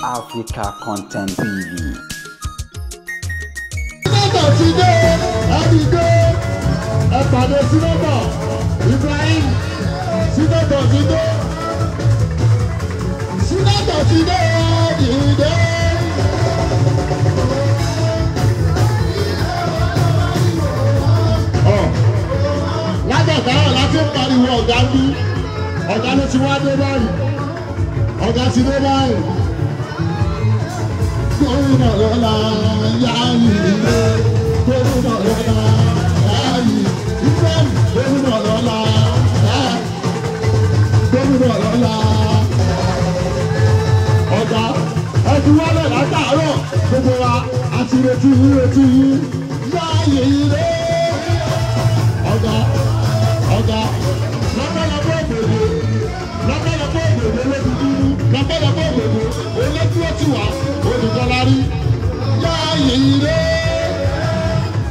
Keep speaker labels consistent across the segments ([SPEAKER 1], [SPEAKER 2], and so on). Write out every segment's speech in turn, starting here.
[SPEAKER 1] Africa Content TV.
[SPEAKER 2] Sínétọ̀ ti dé, ẹbí dé, ẹ pàdé sínétọ̀ Ibrahim, sínétọ̀ ti dé, sínétọ̀ ti dé, ẹbí dé. Látọ̀tà láti ń pariwo ọ̀gá bí, ọ̀gá ló ti wá dé báyìí, ọ̀gá ti dé báyìí. Gómìnà lọ́la Yayi ilé, gómìnà lọ́la Yayi, Ibrahim gómìnà lọ́la Yayi, gómìnà lọ́la. Ọ̀gá ẹbí wálẹ̀ látàárọ̀ gbogbo wa àti retí yín retí yín Yayi ilé. Ọ̀gá ọ̀gá lọ́pọ̀lọpọ̀ ògbòdò lọ́pọ̀lọpọ̀ ògbòdò lóbi dúdú lọ́pọ̀lọpọ̀ ògbòdò olódúró tì wá olùkọ́lárí Yayi ilé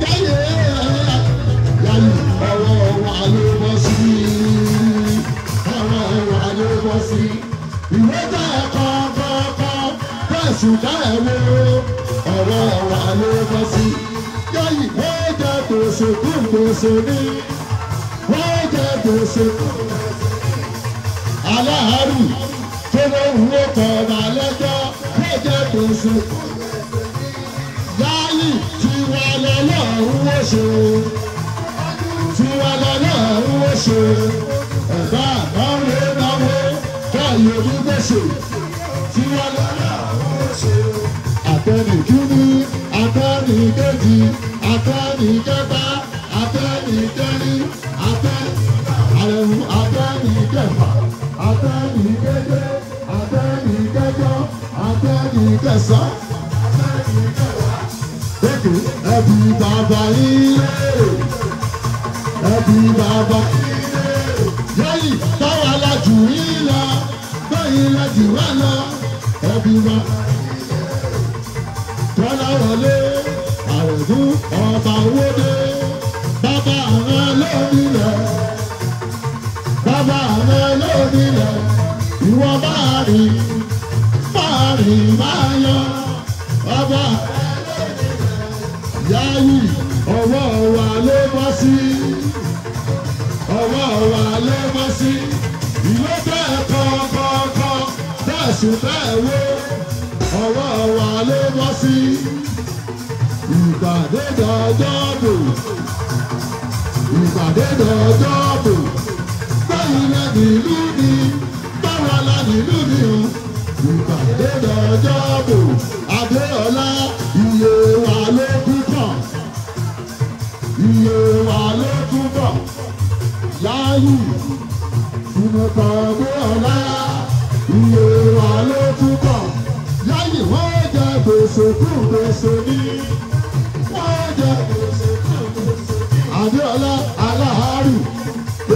[SPEAKER 2] Yayi Yayi ọwọ́ wa ló bọ́ sí ọwọ́ wa ló bọ́ sí ìwé tẹ̀ kọ́kọ́kọ́ tẹ̀sùn dá ẹ̀ wò ọwọ́ wa ló bọ́ sí Yayi wọ́n jẹ́ gbèsè kún gbèsè ní wọ́n jẹ́ gbèsè kún aláàárù tó ló ń wó kọ̀ ọ̀nà lẹ́jọ́ wọ́n jẹ́ gbèsè. Yayi tiwa lọ́lọ́run ó ṣe tiwa lọ́lọ́run ó ṣe ẹ̀bá àbáwé náwó káyé onígbèsè tiwa lọ́lọ́run ó ṣe. Àtẹnìkíní àtẹnìkejì àtẹnìkẹta àtẹnìkẹrin àtẹnìkarùn àtẹnìkẹfà àtẹnìkeje àtẹnìkẹjọ àtẹnìkẹsàn àtẹnìkẹwàá. Èkó ẹbí bàbá ilé ẹbí bàbá ilé Yayi táwa la jù yín lọ báyìí la jù wá lọ ẹbí wa. Kọ́lá wọlé àrògún ọba owóde bàbá àwọn lónílẹ̀ bàbá àwọn lónílẹ̀ ìwọ máa rìn máa rìn máa yan bàbá Yayi ọwọ́ wa ló bọ́ sí ọwọ́ wa ló bọ́ sí ìwé bẹ́ẹ̀ kọ́kọ́kọ́ bẹ́ẹ̀ sùn bẹ́ẹ̀ wó ọwọ́ wa ló bọ́ sí ìpàdé dọjọ́ bò ìpàdé dọjọ́ bò báyìí la nílùú ni báwa la nílùú ni o ìpàdé dọjọ́ bò Adéọlá iye wa ló kú kàn iye wa ló kú kàn Yayi ìmọ̀tàn Adéọlá iye wa ló kú kàn Yayi wọ́n jẹ gbèsè kún gbèsè ní wọ́n jẹ gbèsè kún gbèsè ní. Adéọlá aláàárù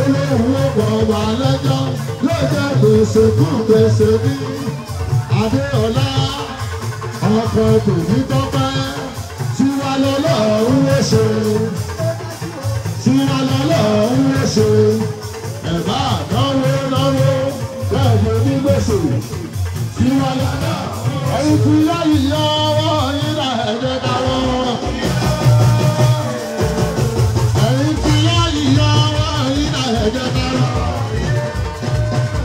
[SPEAKER 2] olóhùn ọ̀pọ̀ wà lẹ́jọ́ ló jẹ gbèsè kún gbèsè ní. Adéọlá ọkọ̀ kò ní tọ́pẹ́ tiwa lọ́lọ́run ó ṣe tiwa lọ́lọ́run ó ṣe ẹ̀bá náwó náwó bẹ́ẹ̀ ni gbèsè tiwa lọ́lọ́run. Ẹ̀yin tí Yayi yọ ọwọ́ yín náà ẹ̀jẹ̀ káwọ́. Ẹ̀yin tí Yayi yọ ọwọ́ yín náà ẹ̀jẹ̀ káwọ́.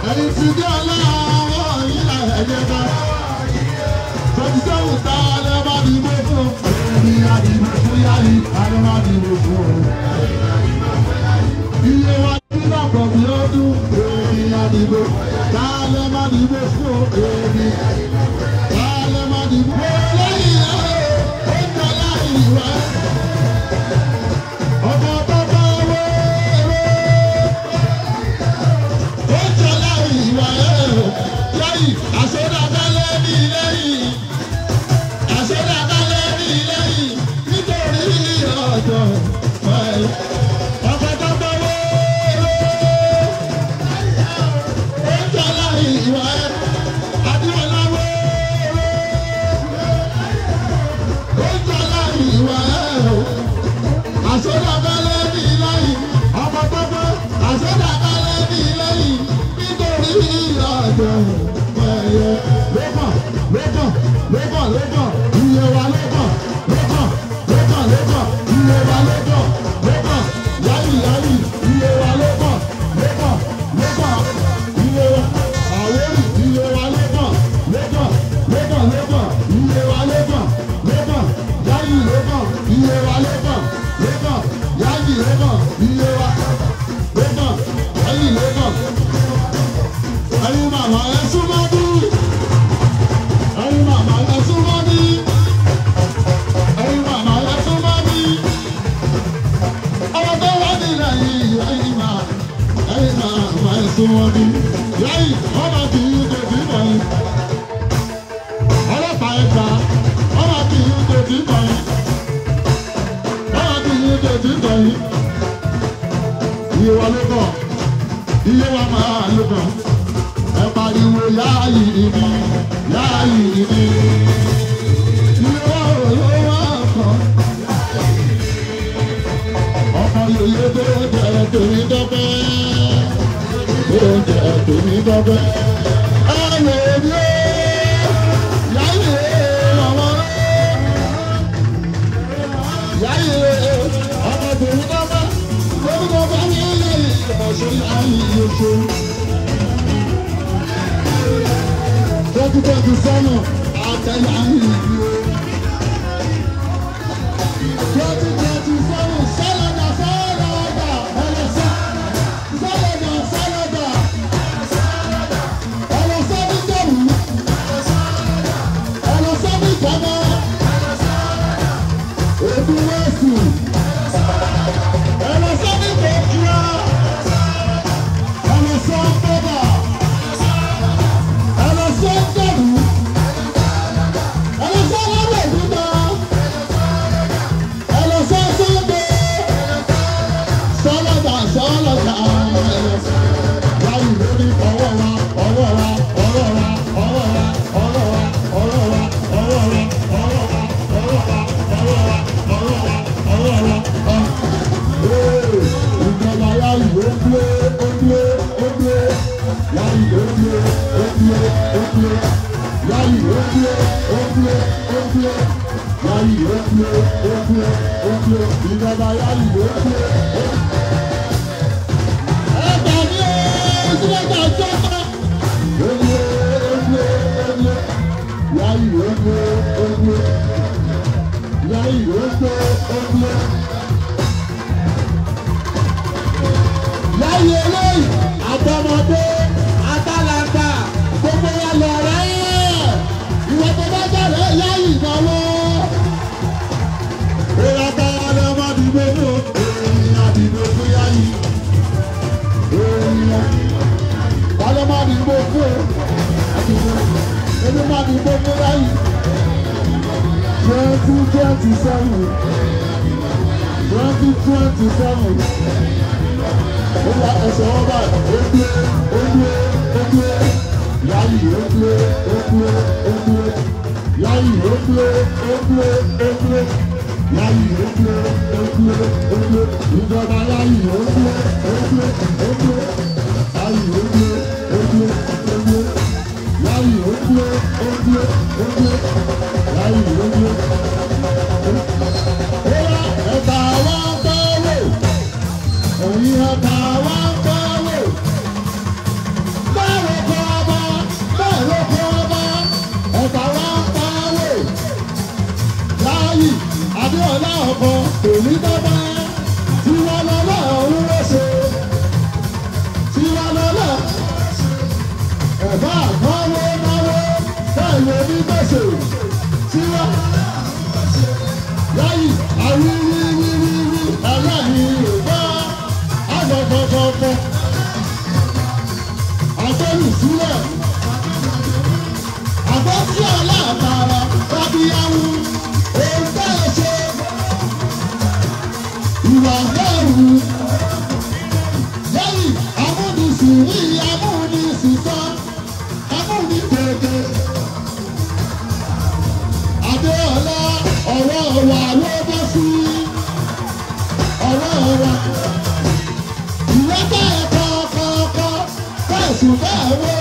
[SPEAKER 2] Ẹ̀yin tí Adéọlá ọwọ́ yín náà ẹ̀jẹ̀ káwọ́. 27 tá a lè má dìbò fún. Èmi á dìbò fún Yayi, a lè má dìbò fún. Iye wa ní lọ́pọ̀ bí ó dún. Èmi á dìbò, tá a lè má dìbò fún. Èmi á dìbò fún. Lọ́kàn lọ́kàn. Yáyì mi, yáyì mi. Ìwọ olówó kan. Ọmọ yòyè tó jẹ tèmi dọ́pẹ́. Tó jẹ tèmi dọ́pẹ́. Ẹ̀rọ mi ó yáyì ọmọ yáyì ọmọ tèmi dọ́pẹ́. Tèmi dọ́pẹ́ ní yáyì ọ̀ṣun yáyì ọ̀ṣun. 2027 àtẹ̀yà yìí o. 2027 sálọ̀dà sálọ̀dà ẹlẹ́sẹ̀ sálọ̀dà sálọ̀dà ẹlẹ́sẹ̀ ní jẹ̀rù ẹlẹ́sẹ̀ ní jẹ̀mọ́ èdè wẹ́ẹ̀sì ẹlẹ́sẹ̀ ní kòkíà ẹlẹ́sẹ̀ bọ́bà ẹlẹ́sẹ̀ jẹ̀rù. Láyé eléyìí, àtọmọdé, àtàlàgbà, gbogbo wa lọ̀rẹ́ ẹ̀. Ìwọ tó bá jáde yáyì ìnáwó. Ìyá táwa lè má dìbò fún, èèyàn dìbò fún yáyì. Èèyàn ta ló má dìbò fún, èmi má dìbò fún yáyì. 2027, 2027. Ó yá ẹsẹ̀ wọn báyìí, ó gbé, ó gbé, ó gbé. Yáyì ó gbé, ó gbé, ó gbé. Yáyì ó gbé, ó gbé, ó gbé. Yáyì ó gbé, ó gbé, ó gbé. Ìjọba yáyì ó gbé, ó gbé, ó gbé. Yáyì ó gbé, ó gbé, ó gbé. Yáyì ó gbé, ó gbé, ó gbé. Yáyì ó gbé. Ó yá ẹ̀ka wá ń bá wò. Ẹ̀yin ẹ̀ka wá ń bá wò. Báwo kọ́ ọba? Báwo kọ́ ọba? Ẹ̀ka wá ń bá wò. Yáyì Adéọlá ọkọ tèmi bàbá. Tiwa lọ́lá òwúrọ̀ ṣe. Tiwa lọ́lá. Ẹ̀bá náwó náwó. Báwo ní gbèsè? Tiwa. Yáyì àwíwíwíwí aláìní ò bá àgbọ̀gbọ̀gbọ̀. Àgbẹ̀rù sílẹ̀. Àgbọ̀tí aláàbàrà bábíyáwó. Èyí tẹ́ ẹ ṣe. Ìwà bẹ́ẹ̀rù. Yáyì amúnisìn ní amúnisìn tán. Amúnitètè. Adéọlá ọ̀rọ̀ wa ló bọ́ sí. Ọ̀rọ̀ wa. Ìwé bẹ́ẹ̀ kọ́kọ́kọ́ bẹ́ẹ̀ sùn bẹ́ẹ̀ wó.